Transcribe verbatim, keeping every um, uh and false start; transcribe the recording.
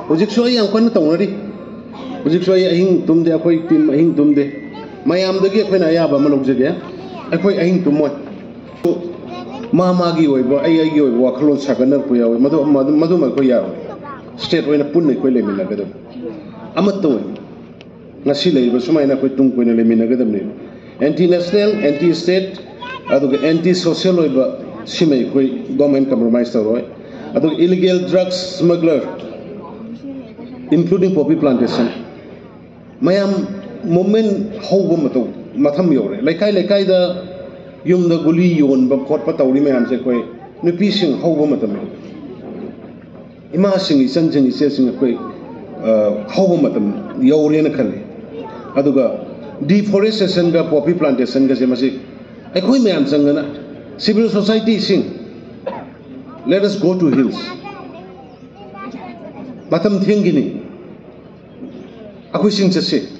ꯍꯧꯖꯤꯛꯁꯨ ꯑꯩ ꯌꯥꯝ ꯀꯟꯅ ꯇꯧꯅꯔꯤ꯫ ꯍꯧꯖꯤꯛꯁꯨ ꯑꯩ ꯑꯍꯤꯡ ꯇꯨꯝꯗꯦ, ꯑꯩꯈꯣꯏ ꯇꯤꯝ ꯑꯍꯤꯡ ꯇꯨꯝꯗꯦ꯫ ꯃꯌꯥꯝꯗꯒꯤ ꯑꯩꯈꯣꯏꯅ ꯑꯌꯥꯕ ꯑꯃ ꯂꯧꯖꯒꯦ, ꯑꯩꯈꯣꯏ ꯑꯍꯤꯡ ꯇꯨꯝꯃꯣꯏ꯫ ꯃꯥ ꯃꯥꯒꯤ ꯑꯣꯏꯕ, ꯑꯩ ꯑꯩꯒꯤ ꯑꯣꯏꯕ ꯋꯥꯈꯜꯂꯣꯟ ꯁꯥꯒꯠꯅꯔꯛꯄ ꯌꯥꯎꯋꯤ, ꯃꯗꯨ ꯃꯗꯨ- ꯃꯗꯨꯃ ꯑꯩꯈꯣꯏ ꯌꯥꯔꯣꯏ꯫ ꯁ꯭ꯇꯦꯠ ꯑꯣꯏꯅ ꯄꯨꯟꯅ ꯑꯩꯈꯣꯏ ꯂꯩꯃꯤꯟꯅꯒꯗꯕꯅꯤ, ꯑꯃꯠꯇ ꯑꯣꯏꯅ꯫ ꯉꯁꯤ ꯂꯩꯔꯤꯕ ꯁꯨꯃꯥꯏꯅ ꯑꯩꯈꯣꯏ ꯇꯨꯡ ꯀꯣꯏꯅ ꯂꯩꯃꯤꯟꯅꯒꯗꯕꯅꯦꯕ꯫ ꯑꯦꯟꯇꯤ ꯅꯦꯁꯅꯦꯜ, ꯑꯦꯟꯇꯤ ꯁ꯭ꯇꯦꯠ, ꯑꯗꯨꯒ ꯑꯦꯟꯇꯤ ꯁꯣꯁꯤꯌꯦꯜ ꯑꯣꯏꯕ ꯁꯤꯃ ꯑꯩꯈꯣꯏ ꯒꯣꯔꯃꯦꯟ ꯀꯝꯄ꯭ꯔꯣꯃꯥꯏꯁ ꯇꯧꯔꯣꯏ꯫ ꯑꯗꯨꯒ illegal drugs smuggler, including poppy plantation, ꯃꯌꯥꯝ ꯃꯨꯞꯃꯦꯟ ꯍꯧꯕ ꯃꯇꯧ ꯃꯊꯝ ꯌꯧꯔꯦ꯫ ꯂꯩꯀꯥꯏ ꯂꯩꯀꯥꯏꯗ ꯌꯨꯝꯗ ꯒꯨꯂꯤ ꯌꯣꯟꯕ ꯈꯣꯠꯄ ꯇꯧꯔꯤ ꯃꯌꯥꯝꯁꯦ ꯑꯩꯈꯣꯏ ꯅꯨꯄꯤꯁꯤꯡ ꯍꯧꯕ ꯃꯇꯝ ꯌꯧꯔꯦ꯫ ꯏꯃꯥꯁꯤꯡ, ꯏꯆꯟꯁꯤꯡ, ꯏꯆꯦꯁꯤꯡ ꯑꯩꯈꯣꯏ, ꯑ, ꯍꯧꯕ ꯃꯇꯝ ꯌꯧꯔꯦꯅ ꯈꯜꯂꯤ꯫ ꯑꯗꯨꯒ ꯗꯤꯐꯣꯔꯦꯁꯇꯦꯁꯟꯒ ꯄꯣꯄꯤ ꯄ꯭ꯂꯥꯟꯇꯦꯁꯟꯒꯁꯦ ꯃꯁꯤ ꯑꯩꯈꯣꯏ ꯃꯌꯥꯝ ꯆꯪꯗꯅ, civil ꯁꯣꯁꯥꯏꯇꯤꯁꯤꯡ, let us go to hills꯫ ꯃꯇꯝ ꯊꯦꯡꯈꯤꯅꯤ꯫ ꯑꯩꯈꯣꯏ ꯆꯤꯡ ꯆꯠꯁꯤ꯫